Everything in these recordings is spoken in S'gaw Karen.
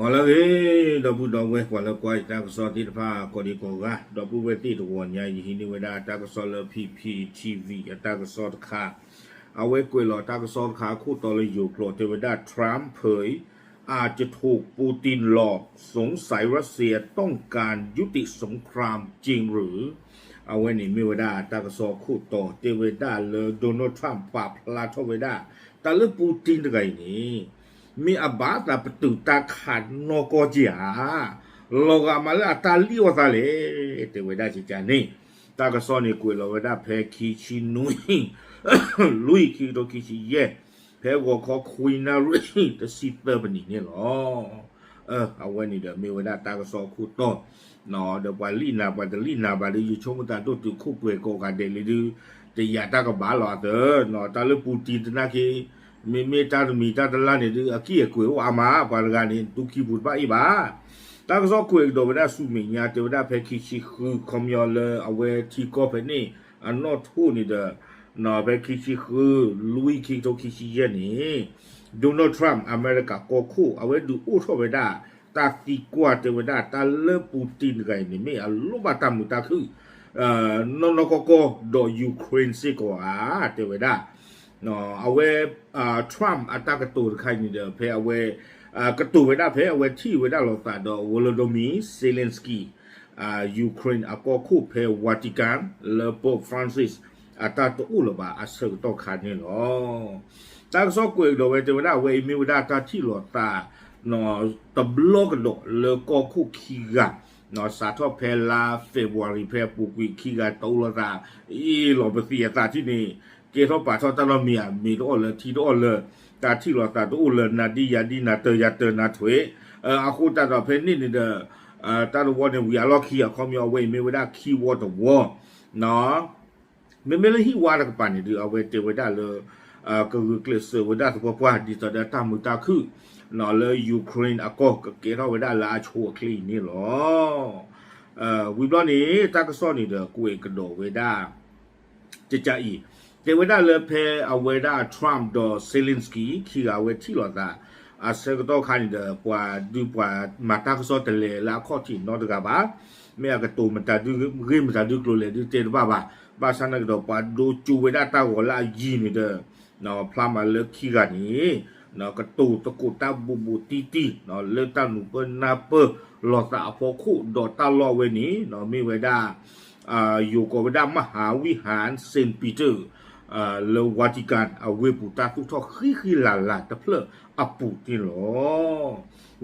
ဟါလၢအဂ့ၤ ဒီပုၢ်ဒီဝဲၢ် ပှၤလၢကွၢ်ယတၢ်ကစီၣ်သ့ၣ်တဖၣ် ကိးဒံကိးဂၤ, ဒီပုၢ်ဝဲၢ်သ့ၣ်တဂီၤညါ ယဟံးန့ၢ်ဝဲဒၣ်တၢ်ကစီၣ်လၢ P P T V အတၢ်ကစီၣ်တခါ, အဝဲကွဲးလီၤတၢ်ကစီၣ်တခါအခိၣ်တီလၢယိၤကျိာ် တဲဝဲဒၣ် Trump เผย อาจจะถูกปูตินหลอก สงสัยรัสเซียต้องการยุติสงครามจริงหรือ အဝဲန့ၣ်မ့ၢ်ဝဲဒၣ်တၢ်ကစီၣ်အခိၣ်တီ တဲဝဲဒၣ်လၢ Donald Trump ပာ်ဖျါထီၣ်ဝဲဒၣ် တၢ်လၢ Putin တဂၤအံၤန့ၣ် မ့ၢ်အဘၣ်သးပတုာ်တၢ်ခးနီၢ်ကီၢ်က့ဧါ, လီၤဂာ်မးလၢအတၢ်လံၣ်အီၣ်သးလဲၣ်, တဲဝဲဒၣ်ကကန့ၣ်, တၢ်ကစီၣ်န့ၣ်ကွဲးလီၤဝဲဒၣ်ဖဲခံဆံနွံ လွံၢ် ခံကထိခံဆံယဲၢ်, ဖဲဂီၤခီခွံနၣ်ရံၣ် တဆံသၢမံးနံးန့ၣ်လီၤ. အဝဲန့ၣ်ဒီးမ့ၢ်ဝဲဒၣ်တၢ်ကစီၣ်အခိၣ်တီ ဒီးပှၤလံၣ်နၤပှၤတလံၣ်နၤဘၣ်ဒီး ယဆိကမိၣ်သးဒိၣ်တုာ်ခိၣ်ပှဲၤကိးဂၤဒဲးလံဒုး တယာ်တၢ်ကဘၣ်လီၤအသး, တၢ်လၢ Putin သနာ်က့ မ့မ့ၢ်တၢ်တမံၤတၢ်တလါန့ၣ်ဒုး အကံၢ်အကွဲးအိၣ်အါမး ပှၤတဂၤန့ၣ် တူၢ်ခံပူၤတဘၣ်အ့ၣ်ဘၣ်. တၢ်ကစီၣ်ကွဲးကဒီးဝဲဒၣ်ဆူမဲာ်ညါ တဲဝဲဒၣ်ဖဲခံဆံဃု ခီပညီလၢအဝဲထံကီၢ်ဖဲန့ၣ် အနီၢ်ထိၣ်န့ၣ်ဒီး ဖဲခံဆံဃု လွံၢ် ခံကထိခံဆံယဲၢ်န့ၣ် Donald Trump အမဲရကၤကီၢ်ခိၣ် အဝဲဒုးအိၣ်ထီၣ်ဝဲဒၣ် တၢ်သံကွၢ်တဲဝဲဒၣ် တၢ်လၢ Putin တဂၤအံၤန့ၣ် မ့ၢ်အလိၣ်ဘၣ်တၢ်မုာ်တၢ်ခုၣ် နီၢ်နီၢ်ကီၢ်ကီၢ် ဒီး Ukraine စ့ၢ်ကီးဧါ တဲဝဲဒၣ် အဝဲ Trump အတၢ်ကတိၤတခါအံၤန့ၣ်ဒီး ဖဲအဝဲ ကတိၤဝဲဒၣ်ဖဲအဝဲထံၣ်ဝဲဒၣ်လိာ်သးဒီး Volodymyr Zelensky Ukraine အကီၢ်ခိၣ်ဖဲ Vatican လၢ Pope Francis အတၢ်တအိၣ်လၢၤဘၣ်အဆၢကတီၢ်ခါန့ၣ်လီၤ. တၢ်ကစီၣ်ကွဲးကဒီးဝဲတဲဝဲဒၣ် အဝဲအံၤမ့ၢ်ဝဲဒၣ်တၢ်ထံၣ်လိာ်သး တဘျီကဒီးလၢကီၢ်ခိၣ်ခံဂၤ စးထီၣ်ဖဲလါ February ဖဲအပူၤကွံာ်ခံဂၤတအိၣ်လိာ်သး အ့ၣ်လီၤပသံးအသးထံၣ်န့ၣ် ကဲထီၣ်ပာ်ထီၣ်တၢ်နီတမံၤဧါ မ့ၢ်တအိၣ်လၢထံတအိၣ်လၢ တၢ်ထံၣ်လိာ်သးတအိၣ်လၢ နၤဒံယၤဒံ နၤတၢၤယၤတၢၤ နၤထွဲး အဃိသတးဒီးဖဲန့ၣ်န့ၣ်ဒီး တၢ်တဝီန့ၣ် ဝံၤအလီၢ်ခံအခီပညီ အဝဲအံၤမ့ၢ်ဝဲဒၣ်ခံဝီတဝီ မ့မ့ၢ်လၢဟံၣ်ဝါတကပၤန့ၣ်ဒုး အဝဲတဲဝဲဒၣ်လၢ ကဂုာ်ကျဲးစၢးဝဲဒၣ်သပှၢ်ပှၢ် ဒ်သိးဒီးတၢ်မုာ်တၢ်ခုၣ် လၢ Ukraine အကီၢ်ကကဲထီၣ်ဝဲဒၣ်လၢအဆိအချ့အံၤန့ၣ်လီၤ. ဝံၤဘျီန့ၣ် တၢ်ကစီၣ်န့ၣ်ဒီးကွဲးကဒီးဝဲဒၣ် ကကအံၤ တဲဝဲဒၣ်လၢဖဲအဝဲဒၣ် Trump ဒီး Zelensky ခံဂၤအဝဲထံၣ်လိာ်သး အဆၢကတီၢ်ခါန့ၣ်ဒီး ပှၤဒုးပှၤမၤတၢ်ကစီၣ်တလဲၤလၢအခီၣ်ထံးနီတဂၤဘၣ်. မ့ၢ်အကတိၤမတၤဒုဂ့ၢ်မတၤဒုကျိၤလဲၣ်ဒုတဲတဘၣ်ဘၣ်. ဘၣ်ဆၣ်နာ်က့ဒီး ပှၤဒိကၠိဝဲဒၣ်တၢ်ဂီၤလၢအယံၤန့ၣ်ဒီး ဖျါမးလၢခံဂၤန့ၣ် ကတိၤသကိးတၢ်ဘူးဘူးတံၢ်တံၢ် လၢတၢ်နုာ်ပၢၢ်နၢ်ပၢၢ်လိာ်သးအဖီခိၣ် ဒီးတၢ်လီၢ်ဝဲန့ၣ် မ့ၢ်ဝဲဒၣ် ယိၤကိးဝဲဒၣ် မဟၤဝံၣ်ဟၣ် Saint Peter လၢ Vatican အဝ့ၢ်ပူၤ တၢ်သူၣ်ထီၣ်ဃံဃံလၤလၤတဖျၢၣ်အပူၤန့ၣ်လီၤ.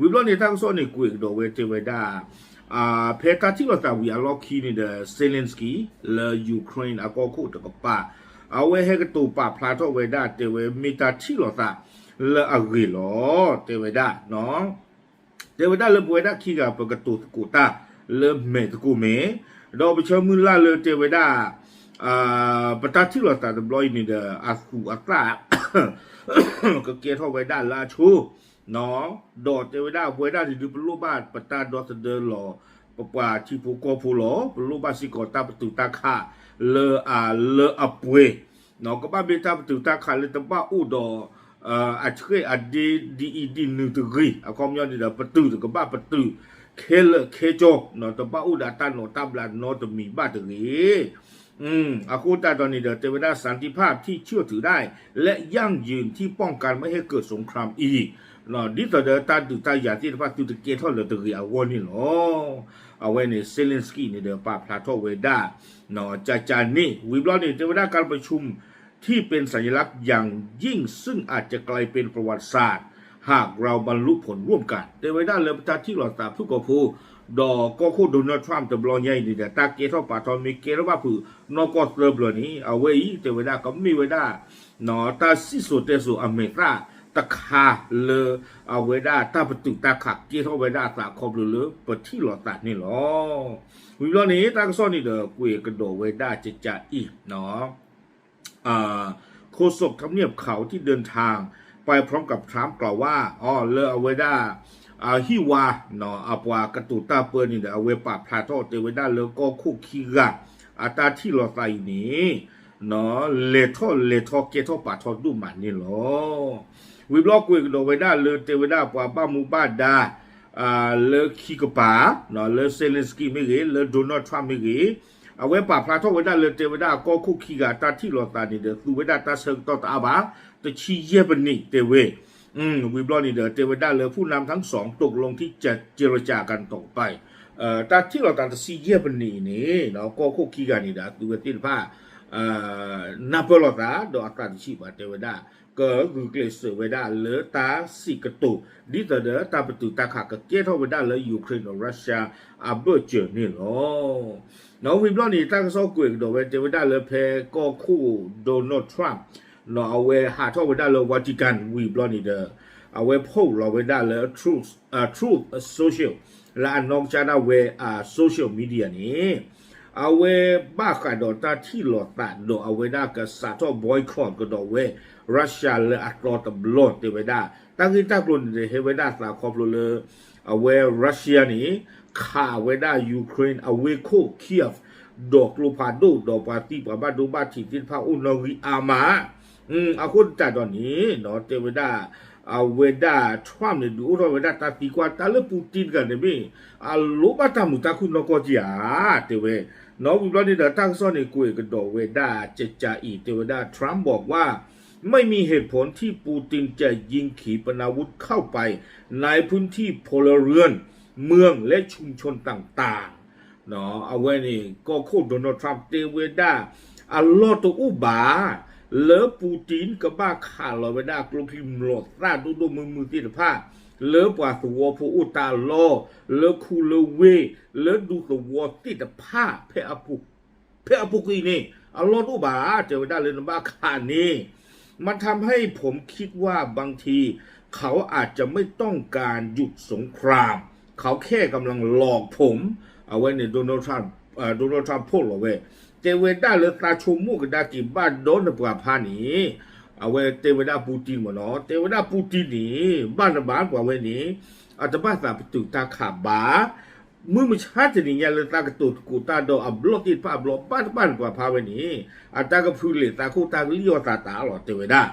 ဝံၤဘျီန့ၣ် တၢ်ကစီၣ်န့ၣ်ကွဲးကဒီးဝဲတဲဝဲဒၣ် ဖဲတၢ်ထံၣ်လိာ်သးဝံၤအလီၢ်ခံန့ၣ်ဒီး Zelensky လၢ Ukraine အကီၢ်ခိၣ်တကပၤ အဝဲဟဲကတိၤပာ်ဖျါထီၣ်ဝဲဒၣ် တဲဝဲမ့ၢ်တၢ်ထံၣ်လိာ်သးလၢအဂ့ၤလီၤ. တဲဝဲဒၣ် တဲဝဲဒၣ်လၢပဝဲဒၣ်ခံဂၤ ပကတိၤသကိးတၢ်လၢမဲာ်သကိးမဲာ်, ဒီးပဆၢမုၢ်လၢ်လၢတဲဝဲဒၣ် ပတၢ်ထံၣ်လိာ်သးတဘျီအံၤန့ၣ်ဒီး အသူးအသၣ် ကကဲထီၣ်ဝဲဒၣ်လၢအဆိ ဒီးတဲဝဲဒၣ်ပဝဲဒၣ်န့ၣ်ဒုး ပလိၣ်ဘၣ်ပတၢ်ဒီသဒၢလီၤ ပပှၤထံဖိကီၢ်ဖိလီၤ. ပလိၣ်ဘၣ်စ့ၢ်ကီးတၢ်ပတုာ်တၢ်ခးလၢအလၢအပှဲၤ ကဘၣ်မ့ၢ်တၢ်ပတုာ်တၢ်ခးလၢတဘၣ်အိၣ်ဒီး အဆှဲးအဒ့ဒ်အံၤဒ်နုၤတဂ့ၤ အခီပညီန့ၣ်ဒီး ပတုာ်တကဘၣ်ပတုာ်ခဲလၢာ်ခဲဆ့ တဘၣ်အိၣ်ဒီးတၢ်နီၤတၢ်ဘျးနီတမံၤဘၣ်တဂ့ၤ. အဃိသတးဒီးန့ၣ်ဒီး တဲဝဲဒၣ် สันติภาพที่เชื่อถือได้ และยั่งยืนที่ป้องกันไม่ให้เกิดสงครามอีก ဒ်သိးဒီးတၢ်ဒုးတၢ်ယၤသ့ၣ်တဖၣ်သုတကဲထီၣ်လၢၤတဂ့ၤအဂီၢ်န့ၣ်လီၤ. အဝဲန့ၣ် Zelensky န့ၣ်ဒီးပာ်ဖျါထီၣ်ဝဲဒၣ် ကကန့ၣ် ဝံၤဘျီန့ၣ် တဲဝဲဒၣ် การประชุมที่เป็นสัญลักษณ์อย่างยิ่งซึ่งอาจจะกลายเป็นประวัติศาสตร์ หากเราบรรลุผลร่วมกัน တဲဝဲဒၣ်လၢပတၢ်ထံၣ်လိာ်သးဖုၣ်ကိာ်ဖိ ဒီးကီၢ်ခိၣ် Donald Trump တဘျီညါအံၤန့ၣ်ဒီး တၢ်ကဲထီၣ်ပာ်ထီၣ်မ့ၢ်ကဲထီၣ်ဘၣ်ဖုးနီၢ်ကီၢ်သၢပျၢၤန့ၣ် အဝဲအံၤတဲဝဲဒၣ်ကမ့ၢ်ဝဲဒၣ် တၢ်စံၣ်စိၤတဲစိၤအမဲာ်သၣ်တခါလၢအဝဲဒၣ်တၢ်ပတုာ်တၢ်ခးကဲထီၣ်ဝဲဒၣ်အသးခီဖျိလၢပထံၣ်လိာ်သးန့ၣ်လီၤ. ဝံၤဘျီန့ၣ် တၢ်ကစီၣ်န့ၣ်ဒီးကွဲးကဒီးဝဲဒၣ်ကကအံၤ โฆษกทำเนียบขาวที่เดินทางไปพร้อมกับทรัมป์กล่าวว่า အီၤလၢအဝဲဒၣ် ဟံၣ်ဝါ အပှၤကတိၤတၢ်ပၢန့ၣ်ဒီး အဝဲပာ်ဖျါထီၣ်တဲဝဲဒၣ်လၢကီၢ်ခိၣ်ခံဂၤ အတၢ်ထံၣ်လိာ်သးအံၤန့ၣ် လဲၤထီၣ်လဲၤထီကဲထီၣ်ပာ်ထီၣ်ဒိၣ်မးန့ၣ်လီၤ. ဝံၤဘျီကွဲးကဒီးဝဲဒၣ်လၢတဲဝဲဒၣ်ပှၤဘၣ်မူဘၣ်ဒါ လၢခံကပၤ လၢ Zelensky မ့ၢ်ဂ့ၤ လၢ Donald Trump မ့ၢ်ဂ့ၤ အဝဲပာ်ဖျါထီၣ်ဝဲဒၣ်လၢတဲဝဲဒၣ်ကီၢ်ခိၣ်ခံဂၤတၢ်ထံၣ်လိာ်သးန့ၣ်ဒီး သူဝဲဒၣ်တၢ်ဆၢကတီၢ်တအါဘၣ် တဆံယဲၢ်ပနံးတဲဝဲ ဝံၤဘျီန့ၣ်ဒီး တဲဝဲဒၣ်လၢ ผู้นำทั้งสองตกลงที่จะเจรจากันต่อไป တၢ်ထံၣ်လိာ်သးတဆံယဲၢ်ပနံးအံၤန့ၣ် ကီၢ်ခိၣ်ခံဂၤန့ၣ်ဒီး အသုဝဲသ့ၣ်တဖၣ် နၢ်ပၢၢ်လိာ်သး ဒီးအသးတဆံးဘၣ်တဲဝဲဒၣ် ကဂုာ်ကျဲးစၢးဝဲဒၣ်လၢတၢ်စံးကတိၤ ဒ်သိးဒီးတၢ်ပတုာ်တၢ်ခးကကဲထီၣ်ဝဲဒၣ်လၢ Ukraine ဒီး Russia အဘၢၣ်စၢၤန့ၣ်လီၤ. ဝံၤဘျီန့ၣ် တၢ်ကစီၣ်ကွဲးကဒီးဝဲတဲဝဲဒၣ်လၢဖဲကီၢ်ခိၣ် Donald Trump အဝဲဟးထီၣ်ဝဲဒၣ်လၢ Vatican ဝံၤဘျီန့ၣ်ဒီး အဝဲ post လီၤဝဲဒၣ်လၢ Truth Social လၢအနီၢ်ကစၢ်ဒၣ်ဝဲအ social media န့ၣ် အဝဲဘၣ်ဃးဒီးတၢ်ထံၣ်လိာ်သးဒီးအဝဲဒၣ်ကစးထီၣ် boycott ကဒီးဝဲ Russia လၢအသီတဘျီတဲဝဲဒၣ် တၢ်ဂ့ၢ်တၢ်ကျိၤန့ၣ်ဒီးဟဲဝဲဒၣ်သးခီဖျိလၢ အဝဲ Russia န့ၣ် ခးဝဲဒၣ် Ukraine အဝ့ၢ်ခိၣ် Kyiv ဒီးကျိဖးဒိၣ်ဒီးပှၤသံပှၤဘၣ်ဒိဘၣ်ထံးသ့ၣ်တဖၣ်အိၣ်နီၣ်ဂံၢ်အါမး အဃိသတးဒီးန့ၣ် တဲဝဲဒၣ် အဝဲဒၣ် Trump န့ၣ် ဒုးအိၣ်ထီၣ်ဝဲဒၣ်တၢ်သံကွၢ်တၢ်လၢ Putin တဂၤန့ၣ်မ့ၢ် အလိၣ်ဘၣ်တၢ်မုာ်တၢ်ခုၣ်နီၢ်ကီၢ်က့ဧါ တဲဝဲ ဝံၤဘျီန့ၣ်ဒီးတၢ်ကစီၣ်န့ၣ်ကွဲးကဒီးဝဲဒၣ်ကကအံၤ တဲဝဲဒၣ် Trump บอกว่าไม่มีเหตุผลที่ปูตินจะยิงขีปนาวุธเข้าไปในพื้นที่พลเรือนเมืองและชุมชนต่างๆ အဝဲန့ၣ် ကီၢ်ခိၣ် Donald Trump တဲဝဲဒၣ် အလီၢ်တအိၣ်ဘၣ် လၢ Putin ကဘၣ်ခးလီၤဝဲဒၣ်ကျိချံမျိာ်သၣ်ဒိၣ်ဒိၣ်မုၢ်မုၢ်သ့ၣ်တဖၣ် လၢပှၤသဝီဖိအိၣ်တၢ်လီၢ် လၢခူလၢဝ့ၢ် လၢဒူသဝီသ့ၣ်တဖၣ် ဖဲအပူၤကွံာ်န့ၣ် အလီၢ်တအိၣ်ဘၣ် တဲဝဲဒၣ်လၢနဘၣ်ခးန့ၣ် มันทำให้ผมคิดว่าบางทีเขาอาจจะไม่ต้องการหยุดสงคราม เขาแค่กำลังหลอกผม အဝဲန့ၣ် Donald Trump Donald Trump ဖိးလီၤဝဲ တဲဝဲဒၣ်လၢသးဆိကမိၣ်ကဒါက့ၤဘၣ်ဒီးနပှၤဖါန့ၣ် အဝဲတဲဝဲဒၣ် Putin မ့ၢ်နီၤ တဲဝဲဒၣ် Putin န့ၣ် ဘၣ်နဘၣ်ပှၤဝဲန့ၣ် အတဘၣ်သးပတုာ်တၢ်ခးဘၣ် မုၢ်မဆါတနံၤညါလၢသးကတိၤသကိးတၢ်ဒီးအဘျီၣ်သ့ၣ်တဖၣ်အဘျီၣ် ဘၣ်တဘၣ်နပှၤဖါဝဲန့ၣ် အတၢ်ကဖုလံာ်သးခိၣ်တၢ်ကလံၣ်အီၣ်သးတးလီၤ တဲဝဲဒၣ်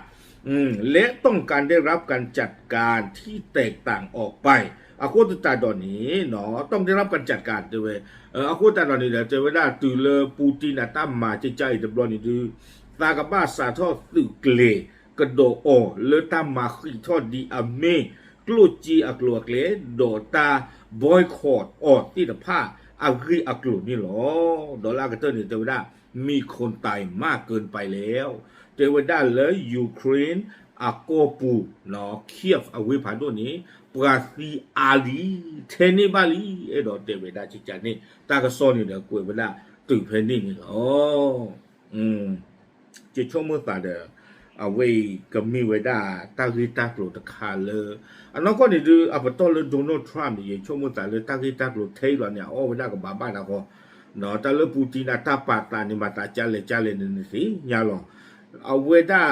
และต้องการได้รับการจัดการที่แตกต่างออกไป အဃိသတးဒီးန့ၣ် ต้องได้รับการจัดการ တဲဝဲ အဃိသတးဒီးန့ၣ်ဒီး တဲဝဲဒၣ်တုၤလၢ Putin အတၢ်မၤကကါအံၤတဘျီန့ၣ်ဒုး သးကဘၣ်စးထီၣ်သုးကျဲၤကဒီးအီၤလၢတၢ်မၤဃံးထီၣ်ဒ်အမ့ၢ်ကျိၣ်စ့အကျိၤအကျဲ ဒီးတၢ် boycott အီၤသ့ၣ်တဖၣ်အဂ့ၢ်အကျိၤန့ၣ်လီၤ. ဒီးလၢအကတၢၢ်န့ၣ် တဲဝဲဒၣ် มีคนตายมากเกินไปแล้ว တဲဝဲဒၣ်လၢ Ukraine အကီၢ်ပူၤ Kyiv အဝ့ၢ်ဖးဒိၣ်န့ၣ် ပှၤသံအါလံ ထဲန့ၣ်ဘၣ်လံ အဲၣ်ဒိးတဲဝဲဒၣ်ကကါန့ၣ် တၢ်ကစီၣ်န့ၣ်ဒီးကွဲးဝဲဒၣ်တုၤဖဲန့ၣ်န့ၣ်လီၤ. ယဆိကမိၣ်သးဒီး အဝဲအံၤကမ့ၢ်ဝဲဒၣ်တၢ်ဂ့ၢ်တၢ်ကျိၤတခါလၢ အနီၢ်ကီၢ်န့ၣ်ဒုး အပတီၢ်လၢ Donald Trump န့ၣ် ယဆိကမိၣ်သးလၢတၢ်ဂ့ၢ်တၢ်ကျိၤထဲအံၤလီၤန့ၣ် အအီၣ်ဝဲဒၣ်ကဘၣ်ဘၣ်တၢ်ဃီ တၢ်လၢ Putin အတၢ်ပာ်သးန့ၣ် မၤသးကၢလဲၣ်ကၢလဲၣ်န့ၣ်န့ၣ်သ့ၣ်ညါလီၤ. အဝဲဒၣ်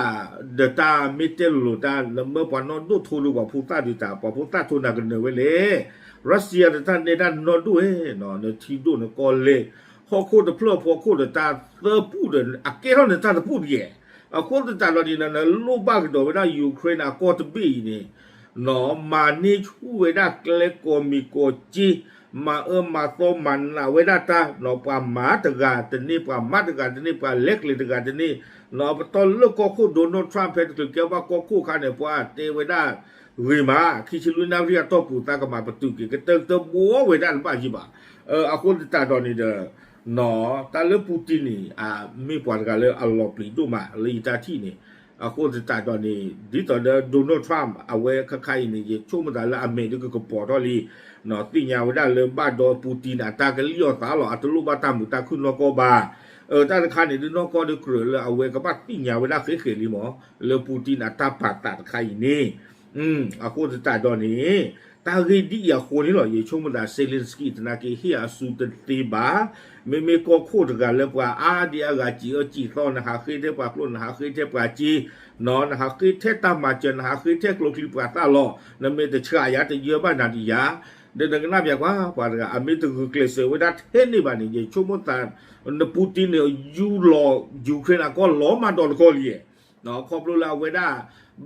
ဒီးတၢ်မ့ၢ်တဲလိၤလိၤတၢ် နမၢပှၤနီၢ်ဒိၣ်ထိဒီးပှၤဖိသၣ်ဒုးတၢ် ပှၤဖိသၣ်ထိနၤကနၢၤဝဲလဲၣ်. Russia ဒီးတၢ်နဲတၢ်နီၢ်ဒိၣ်ဝဲ နထံဒိၣ်နကီၢ်လဲၢ် ဟီၣ်ခိၣ်တဖျၢၣ်ဖီခိၣ်ဒီးတၢ်သၢပူၣ်ဒီး အကဲထီၣ်နတၢ်တပူၣ်တက့ၢ်. အဃိသတးဒီးန့ၣ် နလိၣ်ဘၣ်ကဒီးဝဲဒၣ် Ukraine အကီၢ်တဘ့ၣ်အံၤန့ၣ် မၤန့ၢ်ဆူၣ်ဝဲဒၣ်ကျဲကိးမံၤကိးက့ မၤအၢမၤသီမၤနးဝဲဒၣ်တၢ် ပှၤမၤတဂၤတန့ၢ် ပှၤမၤတဂၤတန့ၢ် ပှၤလဲၤကျဲၤတဂၤတန့ၢ် ပတီၢ်လၢကီၢ်ခိၣ် Donald Trump ဖဲတချုးကဲဘၣ်ကီၢ်ခိၣ်အခါန့ၣ် ပှၤတဲဝဲဒၣ်ဂ့ၤမး ခံဆံလွံၢ်နၣ်ရံၣ်အတီၢ်ပူၤ သးကမၤပတုာ်က့ၤ ကတၢၢ်ကတၢၢ်ဘှီဝဲဒၣ်တဘၣ်ယံၤဘၣ်. အဃိသတးဒီးန့ၣ်ဒီး တၢ်လၢ Putin န့ၣ် မ့ၢ်ပှၤတဂၤလၢအလီၤပျံၤဒိၣ်မး လၢယတၢ်ထံၣ်န့ၣ် အဃိသတးဒီးန့ၣ် ဒ်သိးဒီး Donald Trump အဝဲခါခါအံၤန့ၣ် ယဆိကမိၣ်သးလၢအမဲာ်ဒုးကကပီၤထီၣ်လံ သ့ၣ်ညါဝဲဒၣ်လၢဘၣ်ဒီး Putin န့ၣ် အတၢ်ကလံၣ်အီၣ်သးလီၤ အတလိၣ်ဘၣ်တၢ်မုာ်တၢ်ခုၣ်နီၢ်ကီၢ်ဘၣ်. တၢ်တခါန့ၣ်ဒုးနီၢ်ကီၢ်ဒုးကြၢးလၢအဝဲကဘၣ်သ့ၣ်ညါဝဲဒၣ်ဃဲးဃဲးလံမး လၢ Putin န့ၣ် အတၢ်ပာ်သးတခါအံၤန့ၣ် အဃိသတးဒီးန့ၣ် တၢ်ဂ့ၢ်ဒ်အံၤအဃိန့ၣ်လီၤ ယဆိကမိၣ်သး Zelensky သနာ်က့ဟ့ၣ်အစုတသ့ဘၣ်. မ့မ့ၢ်ကီၢ်ခိၣ်တဂၤလၢပှၤအါဒံအါဂၤစံးအၢစံးသီ နဟးဃ့ထဲပှၤကျိ နဟးဃ့ထဲပှၤစ့ နဟးဃ့ထဲတၢ်မၤစၢၤ နဟးဃ့ထဲကျိချံပှၤသၣ်လီၤ နမ့ၢ်တဆှးယၤတယၢဘၣ်နၤတယၤ ဒီးနကနၣ်ပၠးကွၢ် ပှၤတဂၤ အမ့ၢ်တဂုာ်ကျဲးစၢးဝဲဒၣ်ထဲန့ၣ်ဘၣ်န့ၣ် ယဆိကမိၣ်သး န Putin န့ၣ် ယူလီၤ Ukraine အကီၢ်လီၤမးဒီးတကီၢ်လံ. ခီဖျိလၢအဝဲဒၣ်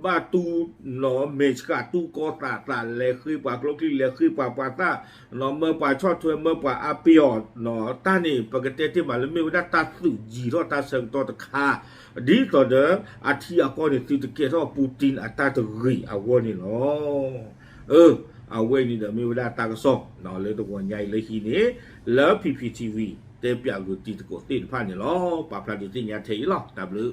ဘၣ်တူၢ်နီၣ်မဲာ်ဆှး တူၢ်ကီသးသး လဲၤဃ့ပှၤကျိချံ လဲၤဃ့ပှၤပှၤသၣ်, မၢပှၤဆီၣ်ထွဲ မၢပှၤအါပ့ၤအီၤ, တၢ်န့ၣ် ပကတဲတ့ၢ်မးလၢမ့ၢ်ဝဲဒၣ်တၢ်သုးယံၤထီၣ်တၢ်ဆၢကတီၢ်တခါ, ဒ်သိးဒီး အထံအကီၢ်န့ၣ် သုတကဲထီၣ် Putin အတၢ်တဂ့ၤအဂီၢ်န့ၣ်လီၤ. အၢ, အဝဲအံၤန့ၣ်ဒီးမ့ၢ်ဝဲဒၣ်တၢ်ကစီၣ် လၢတဂီၤညါအံၤလၢဟံးန့ၢ် လၢ P P T V တဲပၠးဂုာ်တံၤသကိးသ့ၣ်တဖၣ်န့ၣ်လီၤ. ပာ်ဖျါဒုးသ့ၣ်ညါထဲအံၤလီၤ. တၢ်ဘျုး